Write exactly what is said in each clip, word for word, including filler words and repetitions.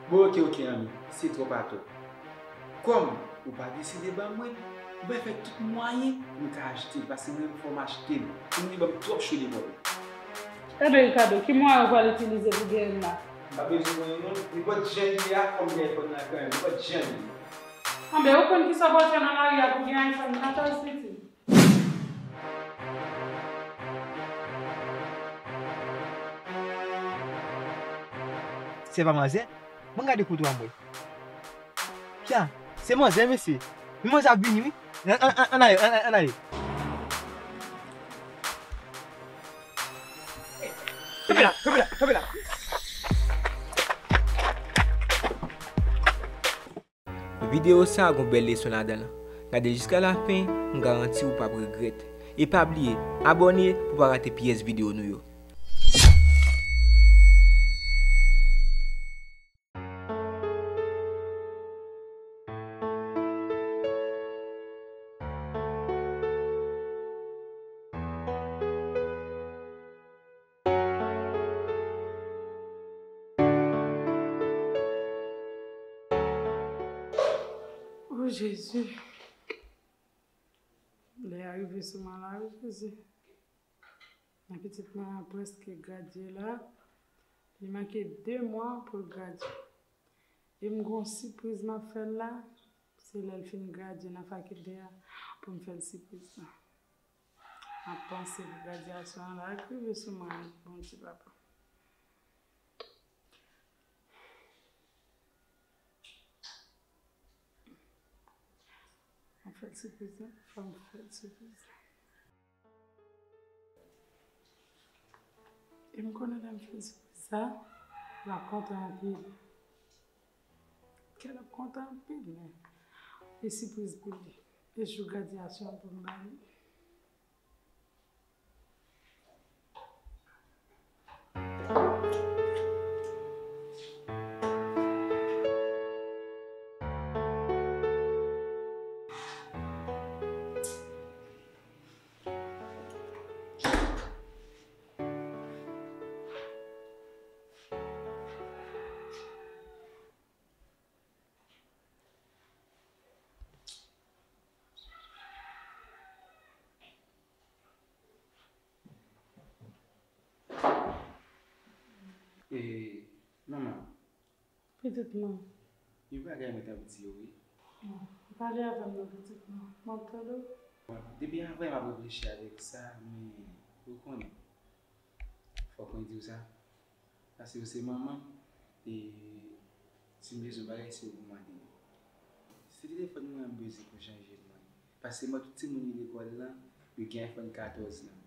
Bon, oke, oke, anmi, se twòp atò. Kòm ou pa deside ban mwen, m pral fè tout mwayen pou m ka achte l, paske mwen menm fò m achte l. Timoun yo ban m twòp cho devan yo. Ebyen, Ricardo, ki mwayen ou pral itilize pou genyen l la? M pa bezwen mwayen non, nenpòt jan li ye a, fò m gen iPhone nan kan menm, nenpòt jan li ye. Anben, ou konn kisa w pral fè nan lari a pou gen iPhone katòz, pitit? Se pa manzè? Bon, gade kout wa mwen. Pya, se manzè, mesye. Men manzè ap vini, wi. Ann, ann, ann, ann ale, ann, ann ale. Kanpe la, kanpe la, kanpe la. Videyo sa a gon bèl leson ladan l. Gade l jiska lafen, m garanti w p ap regrèt. E pa bliye, abòne pou w pa rate pyès videyo nou yo. O Jezi. Lè a rive sou mwen la, wi, Jezi. Men pitit mwen an prèske gradye la. Li manke de mwa pou l gradye. E m gon sipriz m ap fè l la. Se lè l fin gradye nan fakilte a pou m fè l sipriz la. M ap panse pou gradyasyon an la, rive sou mwen, Bondye papa. M ap fè l sipriz la, fò m fè l sipriz la. E m konnen lè m fè l sipriz sa, l ap kontan anpil. Kè l ap kontan anpil, men e sipriz pou li. E jou gradyasyon an pou m ba li. E, manman. Pitit mwen. Yon bagay mwen t ap di w, wi. Bon, pale avè m non, pitit mwen. M ap tande w. Bon, depi avan m ap reflechi avèk sa, men ou konnen. Fòk mwen di w sa. Paske ou se manman, e si m bezwen bagay, se ou pou mande m. Se telefòn mwen an m bezwen pou chanje l mwen. Paske mwen, tout timoun yo lekòl lan, yo gen iPhone katòz lan.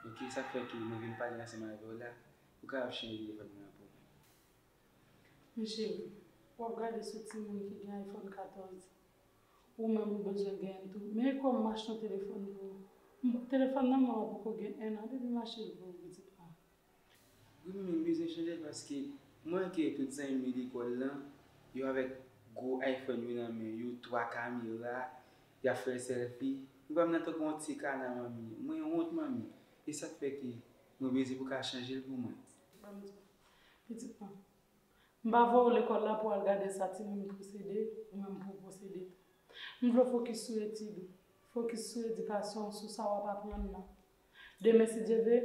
Donk, sa fè ke mwen vin pale ansanm avè w la, ou kapab chanje telefòn mwen an pou mwen. Men cheri, w ap gade sou timoun ki gen iPhone katòz. Ou menm ou bezwen genyen l tou. Men e kòman m achte yon telefòn pou ou? M, telefòn nan men w poko gen en an depi m achte l pou ou, pitit mwen. Wi, men m bezwen chanje l paske mwen wè ke tout zanmi m yo lekòl lan, yo avèk gwo iPhone yo nan men yo, twa kamera, y ap fè selfie. Mwen pa menm nan tankou yon ti kana, manmi. Mwen wont, manmi. E sa k fè ke mwen bezwen pou w ka chanje l pou mwen. Ban m di w, pitit mwen. M pa voye w lekòl la pou w al gade sa timoun posede, ou menm pou w posede tou. M vle w fokis sou etid ou, fokis sou edikasyon w, sou sa w ap aprann nan. Demen, si Dye vle,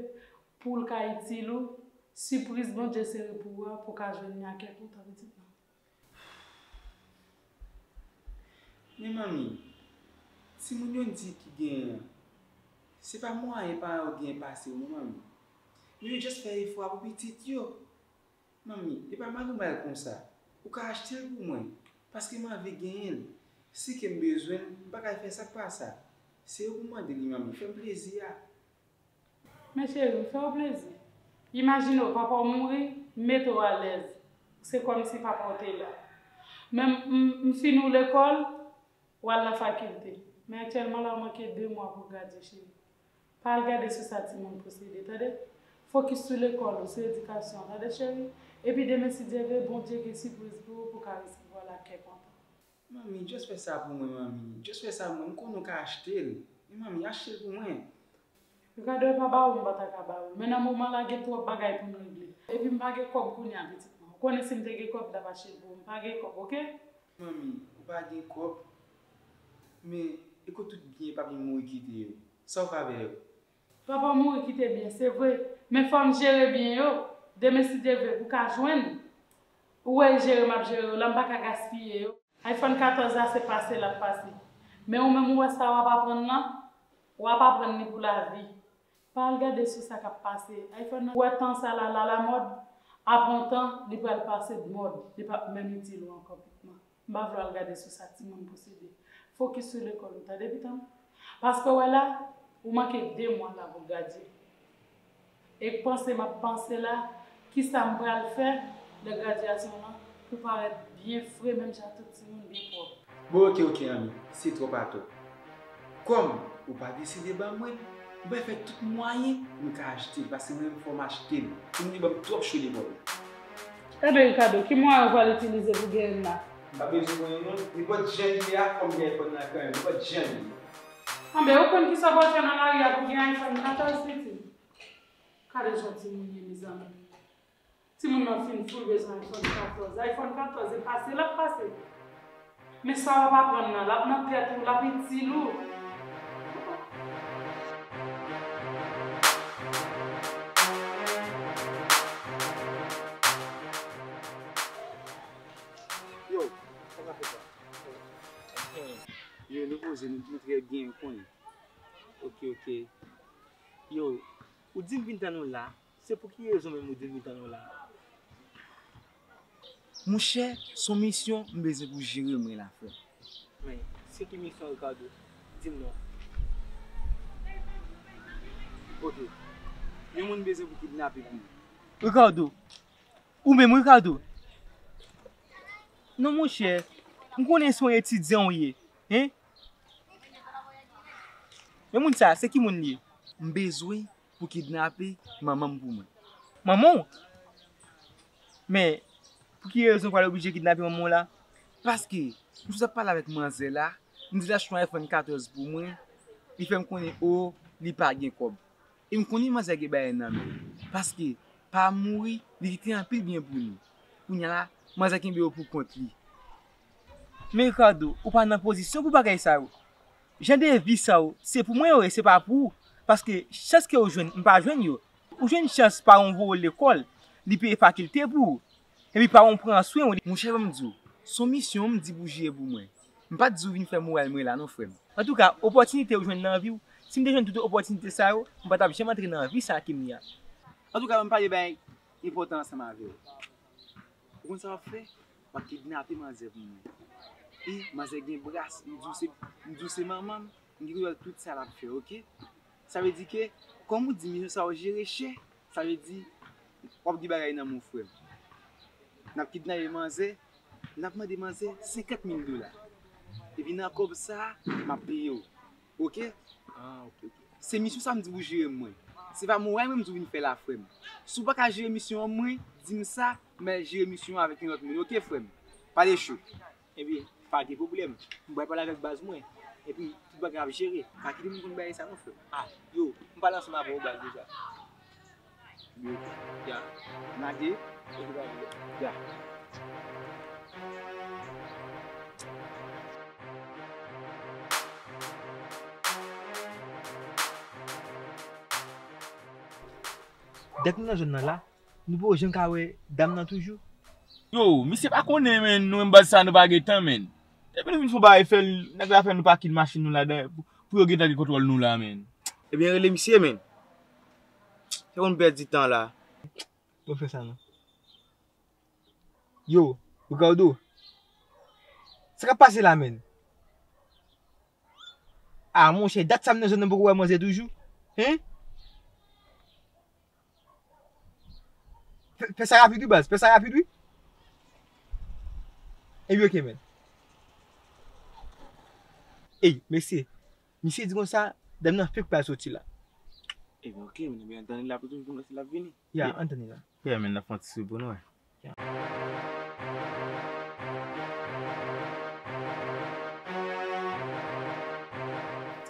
pou l ka itil ou, sipriz Bondye sere pou ou a, pou w ka jwenn li a kè kontan, pitit mwen. Men manmi, timoun yo di ki genyen an, se pa mwayen paran yo genyen pase w non, manmi. Men yo just fè efò a pou pitit yo. Manmi, e pa mal ou mal konsa. Ou ka achte l pou mwen, paske m anvi genyen l. Si ke m bezwen l, m pa ka fè sa k pa sa. Se ou pou mande li, manmi. Fè m plezi a. Men cheri, fè w plezi. Imajine w, papa w mouri, m mete w alèz. Se kòmsi papa w te la. Men m, m, m fini w lekòl, w al nan fakilte. Men aktyèlman la, w manke de mwa pou w gradye, cheri. Pa al gade sou sa timoun posede, tande? Fokis sou lekòl ou, sou edikasyon, tande, cheri? Epi demen, si Dye vle, Bondye gen sipriz pou ou, pou w ka resevwa l ak kè kontan. Manmi, just fè sa pou mwen, manmi. Just fè sa pou mwen. M konnen w ka achte l. Men manmi, achte l pou mwen. Ricardo, e pa ba ou m pa ta ka ba ou l. Men nan moman la, gen twòp bagay pou m regle. Epi m pa gen kòb kounye a, pitit mwen. Konnen si m te gen kòb, m t ap achte l pou ou. M pa gen kòb, oke? Manmi, ou pa gen kòb, men e kot tout byen papi m mouri kite yo? Sa w fè avè yo? Papa w mouri kite byen, se vre, men fò m jere byen yo. Demen, si Dye vle, pou w ka jwenn. Ou wè jere m ap jere yo la, m pa ka gaspiye yo. iPhone katòz la, se pase l ap pase. Men ou menm, ou wè sa w ap aprann nan, w ap aprann li pou lavi. Pa al gade sou sa k ap pase. iPhone nan, ou wè tan sa la, l alamòd, apre yon tan, li pral pase mòd, li p ap menm itil ou ankò, pitit mwen. M pa vle w al gade sou sa timoun posede. Fokis sou lekòl ou, tande, pitit mwen? Paske w wè la, ou manke de mwa la pou gradye. E panse m ap panse la, kisa m pral fè lè gradyasyon lan pou parèt byen fre, menm jan tout timoun byen pwòp. Bon, oke, oke, Ami, se twòp atò. Kòm ou pa deside ban mwen l, m pral fè tout mwayen pou m ka achte l, paske mwen menm fò m achte l. Timoun yo ban m twòp cho lekòl. Ebyen, Ricardo, ki mwayen ou pral itilize pou genyen l la? M pa bezwen konnen non, nenpòt jan li ye a, fò m gen iPhone nan kan menm, nenpòt jan li ye. Anben, ou konn kisa w pral fè nan lari a pou gen iPhone katòz, pitit? Gade jan timoun ye, mezanmi. Timoun nan fin foul bezwen iPhone katòz. iPhone katòz, e pase l ap pase. Men sa w ap aprann nan, l ap nan tèt ou, l ap itil ou. Yo, sa ka fè sa? Yo, nou poze, nou, nou trè byen, ou konnen. Oke, oke. Yo, ou di m vin tann ou la. Se pou ki rezon menm ou di m vin tann ou la? Monchè, se yon misyon m bezwen pou jere mwen la, frè m. Men, se ki misyon, Ricardo? Di m non. Oke. Yon moun bezwen pou kidnape pou mwen. Ricardo, ou menm, Ricardo? Non, monchè, m konnen se yon etidyan ou ye, hein? Men moun sa, se ki moun li ye? M bezwen pou kidnape manman m pou mwen. Manman w? Men, pou ki rezon w pral oblije kidnape manman w la? Paske, m sot ap pale avèk manzè la, m di l achte yon iPhone katòz pou mwen, li fè m konnen, o, li pa gen kòb. E m konnen manzè gen bagay nan men l. Paske, pa mouri, li kite anpil byen pou nou. Kounye a la, manzè kenbe yo pou kont li. Men Ricardo, ou pa nan pozisyon pou bagay sa yo. Jan de vi sa yo, se pou mwen yo ye, se pa pou ou. Paske chans ke ou jwenn, m pa jwenn yo. Ou jwenn chans paran w voye w lekòl, li peye fakilte pou ou. Epi paran w pran swen w. Monchè, ban m di w, se yon misyon m di pou jere pou mwen. M pa t di w vin fè moral mwen la non, frè m. Antouka, opòtinite ou jwenn nan vi w, si m te jwenn tout opòtinite sa yo, m pa t ap janm antre nan vi sa ke m ye a. Antouka, ban m pale bagay enpòtan ansanm avè w. Ou konn sa w ap fè? W ap kidnape manzè pou mwen. E manzè gen bras, m di w se, m di w se manman m, m gen kontwòl tout sa l ap fè, oke? Sa vle di ke, kòm ou di misyon sa yo jere chè, sa vle di, w ap gen bagay nan men w, frè m. N ap kidnape manzè, n ap mande manzè senkant mil dola. Epi nan kòb sa a, m ap peye w. Oke? Ah, oke, oke. Se misyon sa m di pou jere mwen. Se pa moral mwen m di w vin fè la, frè m. Si w pa ka jere misyon an mwen, di m sa, m al jere misyon an avèk yon lòt moun, oke, frè m? Pale cho. Ebyen, pa gen pwoblèm. M pral pale avèk baz mwen. Epi, tout bagay ap jere. Pa kite moun konn bagay sa non, frè m. Ah, yo, m pale ansanm avè w, baz, deja. Yo, ya. Lage. Oke, pa gen pwoblèm. Ya. Dat nou nan zòn nan la, nou poko janm ka wè dam nan toujou. Yo, misye pa konnen, menn, nou menm baz sa nou pa gen tan, menn. Depi nou vin fè yon bagay fè l, nèg la fè nou pakit machin nou ladan pou, pou yo gentan gen kontwòl nou la, menn. Ebyen, rele misye, menn. Fè konn pèdi tan la. Bon, fè sa non. Yo, Ricardo. Sa k ap pase la, menn? Ah, monchè, dat sa m nan zòn nan poko wè manzè toujou. Hein? Fè, fè sa rapid wi, baz. Fè sa rapid wi. Epi oke, menn. Ey, mesye. Misye di konsa, dam nan fenk pral soti la. Ebyen, oke, menn. Ebyen, ann tann li la pou nou konnen si l ap vini. Ya, ann tann li la. Ya, menn, n ap fè yon ti sou pou nou wè.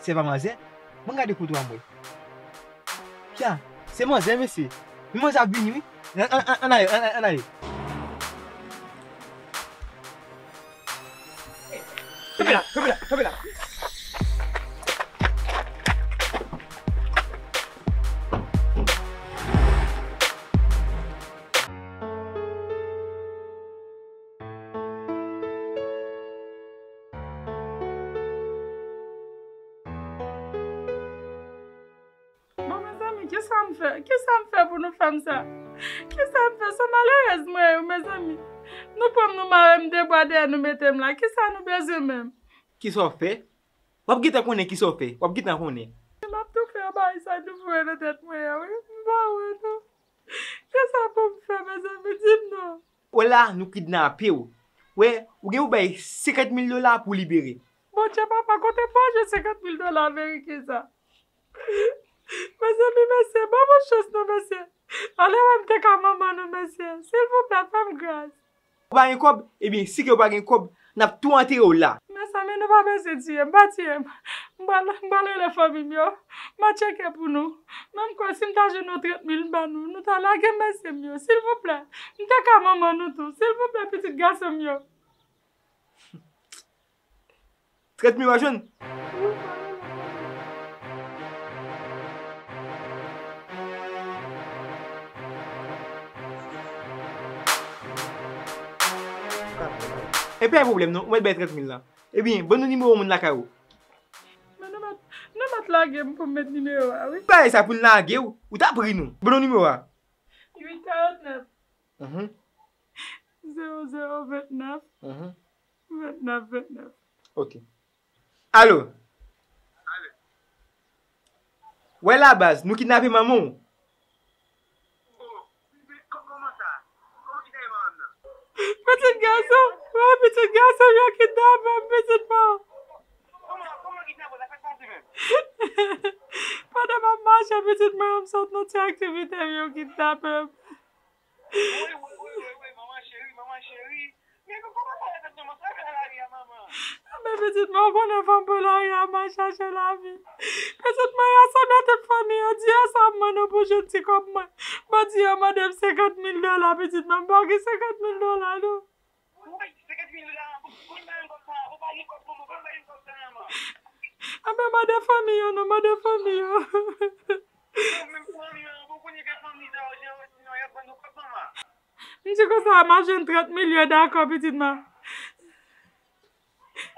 Se pa manzè? Mwen gade kote w a mwen. Pya, se manzè, mesye. Men manzè ap vini, wi. Ann, ann, ann, ann ale, ann, ann, ann ale. Kanpe la, kanpe la, kanpe la. Bon, mezanmi, kisa m fè? Kisa m fè pou nou fè m sa? Kisa m fè? Se malerèz mwen ye, mezanmi. Nou pran m, nou mare m de bwa dèyè, nou mete m la. Kisa nou bezwen menm? Kisa w fè? W ap gentan konnen kisa w fè. W ap gentan konnen. M ap tou fè yon bagay sa nou voye nan tèt mwen an, wi. M pa wè, non. Kisa pou m fè, mezanmi? Di m non. Wè la, nou kidnape w. Wè, ou gen pou bay senkant mil dola pou w libere. Bondye papa, kote m pral jwenn senkant mil dola ameriken sa? Mezanmi, mesye, ban mwen chans non, mesye. Ale wè m te ka manman nou, mesye. Silvouplè, fè m gras. Ou pa gen kòb? Ebyen, si ke ou pa gen kòb, n ap tou antere w la. Mezanmi, nou pa bezwen tiye m, pa tiye m. M pral, m pral rele fanmi m yo. M a tcheke pou nou. Men m kwè si m ta jwenn yon trant mil m ba nou, nou ta lage mesye m yo. Silvouplè, m te ka manman nou tou. Silvouplè, pitit gason m yo. Trant mil w a jwenn? E pa gen pwoblèm non, ou mèt bay trant mil la. Ebyen, ban nou nimewo moun lakay ou. Men nou mèt, nou mèt lage m pou m met nimewo a, wi. Bagay sa pou n lage w, ou ta pri nou. Ban nou nimewo a. Uit karant nèf. Mhm. Zewo zewo vennèf. Mhm. Vennèf vennèf. Ok. Alo. Wè la baz, nou kidnape manman w. Pitit gason, wè pitit gason yo kidnape m, pitit mwen. Pandan m ap mache, pitit mwen, m sot nan ti aktivite m, yo kidnape m. Wi, wi, wi, wi, wi, manman cheri, manman cheri. Men nou kòmanse avèk nou, sa fè nan lari a, manman. Men pitit mwen, ou konnen fanm pran lari a, m al chache lavi. Pitit mwen rasanble tout fanmi an, di yo sa m mande pou jwenn ti kòb mwen. Bandi an mande m senkant mil dola, pitit mwen, m pa gen senkant mil dola, non. Woy, senkant mil dola, pou, pou n bay yon kòb sa, ou pa gen kòb pou mwen, pou n bay yon kòb sa, manman. Anben, mande fanmi yo, non, mande fanmi yo. Menm fanmi yo, ou konnen ke fanmi sa yo, jan yo sinon y ap ban nou kòb, manman. M di konsa, m a jwenn trant mil, yo dakò, pitit mwen.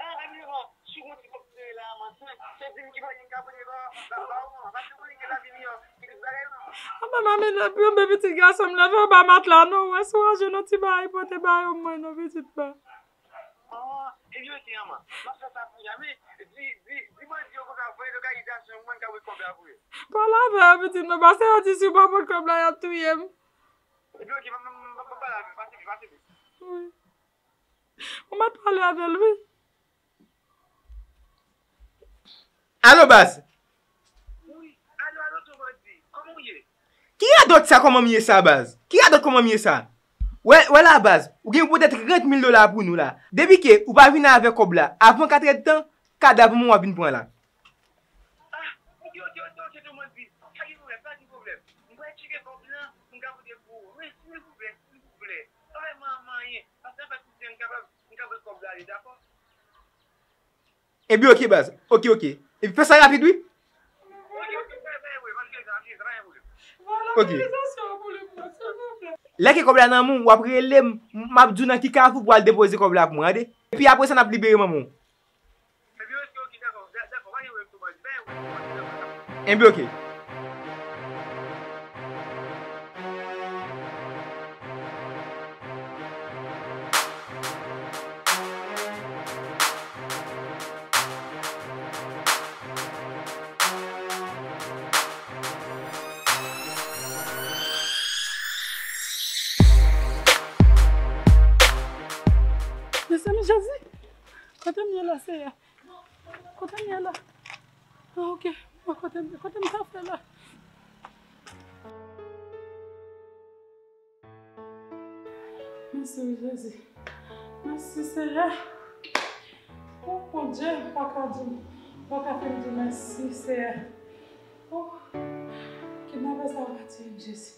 Ah, anmweyoo, si w gon ti kòb pou mwen la, manman, se, se di m ki pa gen ka prete ba, ba, ba ou, manman, paske ou konnen ke lavi miyò, ki tout bagay, manman. Anben, manmi, anben, pitit gason m, leve w ba matla, non, ou wè si w a jwenn yon ti bagay pote ba yo mwen, non, pitit mwen. Ah, ebyen, oke, manman. M ap fè sa kounye a, men di, di, di bandi yo konsa voye lokalizasyon mwen ka voye kòb la pou yo. Pale avè yo, pitit mwen, paske yo di si w pa pot kòb la, y ap touye m. Ebyen, oke, m, m, m, m pale avè l, pase li, pase li. Wi. Ou mèt pale avè l, wi. Alo, baz. Wi, alo, alo, tonton Andy, kòman w ye? Ki radòt sa, kòman m ye sa, baz? Ki radòt kòman m ye sa? Wè, wè la, baz, ou gen pou pote trant mil dola pou nou la. Depi ke ou pa vini avèk kòb la avan katrè tan, kadav mwen w ap vin pran la. Ah, oke, oke, oke, oke, tonton Andy, pa gen pwoblèm, pa gen pwoblèm. M pral tcheke kòb lan, m ka pote pou ou. Men, silvouplè, silvouplè, pa fè m anyen, paske an fèt, m kapab, m ka voye kòb la ale, dakò? Ebyen, oke, baz. Oke, oke. Epi fè sa rapid, wi. Oke. Lè ke kòb la nan men w, w ap rele m, m ap di w nan ki kafou pou w al depoze kòb la pou mwen, tande? Epi apre sa, n ap libere manman w. Ebyen, oke, oke, dakò, dakò, pa gen pwoblèm. Enben, oke. Mezanmi, Jezi, kote m ye la, Seyè? Kote m ye la? Ah, oke. Mwen kote m, kote m ta fè la? Mèsi wi, Jezi. Mèsi, Seyè. Oh, Bondye, m pa ka di, m pa ka fin di mèsi, Seyè. Oh, kidnapè sa va tiye m, Jezi.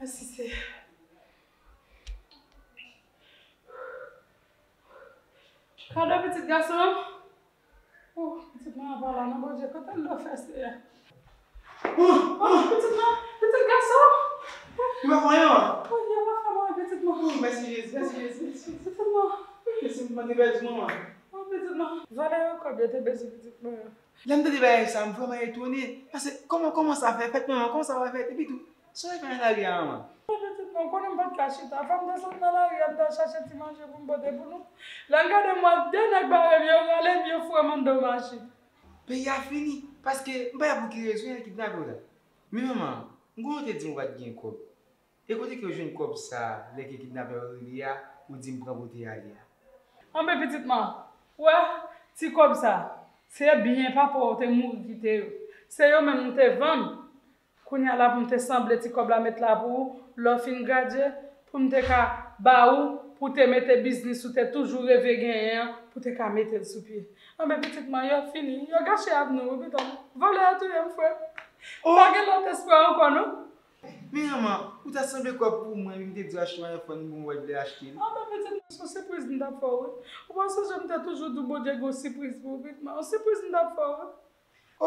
Mèsi, Seyè. Gade pitit gason. Oh, pitit mwen an pa la non, Bondye, kote l dwe fè, Seyè? Oh, oh, pitit mwen, pitit gason. Li pa fè anyen, man. Oh, li pa fè anyen, pitit mwen. Oh, mèsi Jezi, mèsi Jezi, mèsi Jezi. Pitit mwen. Mèsi, mwen te pèdi manman. Oh, pitit mwen. Vòlè yo kòb yo te bezwen pitit mwen. Lè m tande bagay sa, m vrèman etone. Paske kòman, kòman sa fè fèt, manman? Kòman sa fè fèt? Epi tou, sa w fè nan lari a, manman? Mwen pitit mwen, ou konnen m pa t ka chita. Fò m desann nan lari a, m t al chache ti manje pou m pote pou nou. Lè m gade m wè de nèg bare m, yo rale m, yo foure m anndan machin. Peyi a fini, paske m pa wè pou ki rezon y al kidnape w la. Men manman, m konnen w te di m ou pa t gen kòb. E kote ke w jwenn kòb sa a, lè ke kidnapè yo rele a, ou di m pran pou w te ale a? Anben pitit mwen, w wè, ti kòb sa, se byen papa w te mouri kite yo. Se yo menm m te vann. Kounye a la pou m te sanble ti kòb la met la pou ou, lè w fin gradye, pou m te ka ba ou, pou w te mete biznis ou te toujou reve genyen an, pou w te ka mete l sou pye. Anben pitit mwen, yo fini, yo gache avni w, wi pitit mwen. Vòlè a touye m, frè m. M pa gen lòt espwa ankò, non. Men manman, ou ta sanble kòb pou mwen, epi m te di w achte yon iPhone pou mwen, ou vle achte l. Anben pitit mwen, se yon sipriz m t ap fè w, wi. Ou pa sonje m te toujou di w Bondye gen yon sipriz pou ou, pitit mwen. Yon sipriz m t ap fè w, wi.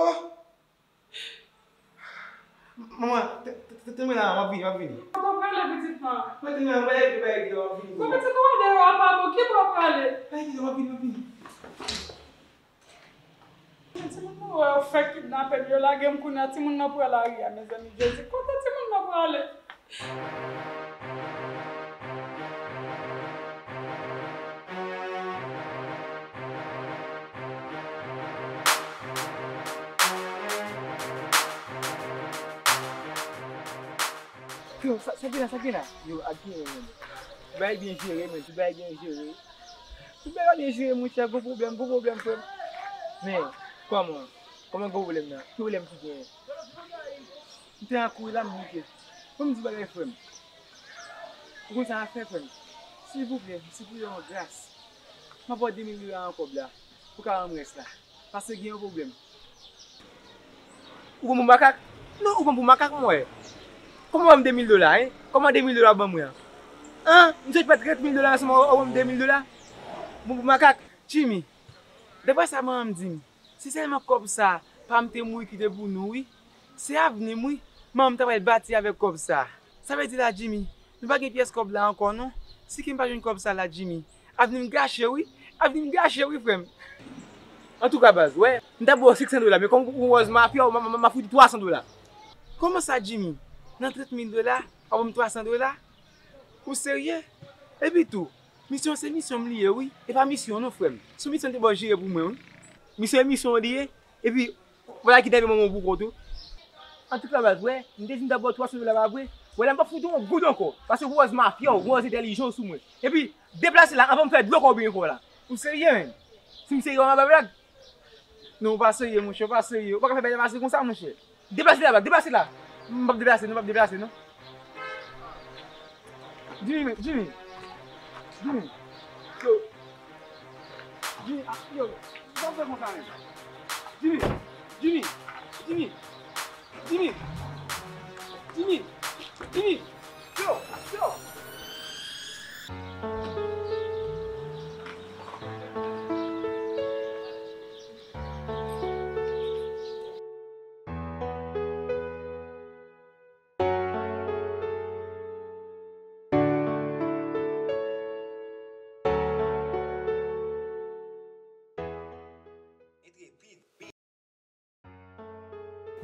Oh! Manman, te, te, te, te mwen la, m ap vini, m ap vini. Kote w prale, pitit mwen? Mwen te mwen, mwen leve bay de, m ap vini. Bon, pitit mwen, deyò a pa bon, ki bò w prale? Bay de, m ap vini, m ap vini. Timoun nan wè yo fèk kidnape m, yo lage m kounye a, timoun nan pran lari a, mezanmi, Jezi, kote timoun nan prale? Yo, sa, sa gen la, sa gen la? Yo, ak gen, men. Bay byen jere, men, tout bagay byen jere. Tout bagay byen jere, monchè, gwo pwoblèm, gwo pwoblèm, frè m. Men, kòman? Kòman gwo pwoblèm nan? Ki pwoblèm ki genyen? M te an kouri la, m bouke. Fò m di bagay, frè m. Ou konn sa n ap fè, frè m? Silvouplè, m sipriye yon gras. M ap ba w de mil dola an kòb la. Pou ka rann rès la. Paske gen yon pwoblèm. Ou pran m pou makak? Non, ou pran m pou makak, mwen. Kòman w ban m de mil dola, en? Kòman de mil dola w ban mwen an? An? M sot fè trant mil dola ansanm, ou ban m de mil dola? Ou pran m pou makak? Jimmy, daprè sa manman m di m, se sèlman kòb sa, pa m te mouri kite pou nou, wi. Se avni m, wi. Manman m ta pral bati avèk kòb sa. Sa vle di la, Jimmy, nou pa gen pyès kòb la ankò, non. Si ke m pa jwenn kòb sa la, Jimmy, avni m gache, wi. Avni m gache, wi, frè m. Antouka, baz, wè, m ta ba w senk san dola, men kòm ou wòz mafya, w, m, m, m a fout ou twa san dola. Kòman sa, Jimmy? Nan trant mil dola, w ap ban m twa san dola? Ou serye? Epi tou, misyon se misyon m li ye, wi. E pa misyon, non, frè m. Se yon misyon m te ba w jere pou mwen, wi. Misyon e misyon w li ye. Epi, vwala ki te vin manman w pou kont ou. Antouka, baz, wè, m te di m t ap ba w twa san dola, pa vre? Wè, la m p ap fout ou yon goud ankò. Paske ou wòz mafya, ou wòz entèlijan w sou mwen. Epi, deplase la, anvan m fè dlo kò w byen fò la. Ou serye, menm? Si m serye, w ap fè blag? Non, ou pa serye, monchè, ou pa serye. Ou pa ka fè bagay pase konsa, monchè. Deplase la, baz, deplase la. M p ap deplase, non, m p ap deplase, non. Jimmy, men, Jimmy. Jimmy. Yo. Jimmy, ah, yo. Sa w fè konsa menm? Jimmy. Jimmy. Jimmy. Jimmy. Jimmy. Jimmy. Yo. Yo.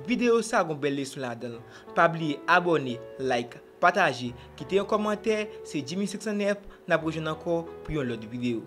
Videyo sa gon bèl leson ladan l. Pa bliye abòne, like, pataje, kite yon kòmantè. Se Jimmy senk san nèf, n ap rejwenn ankò pou yon lòt videyo.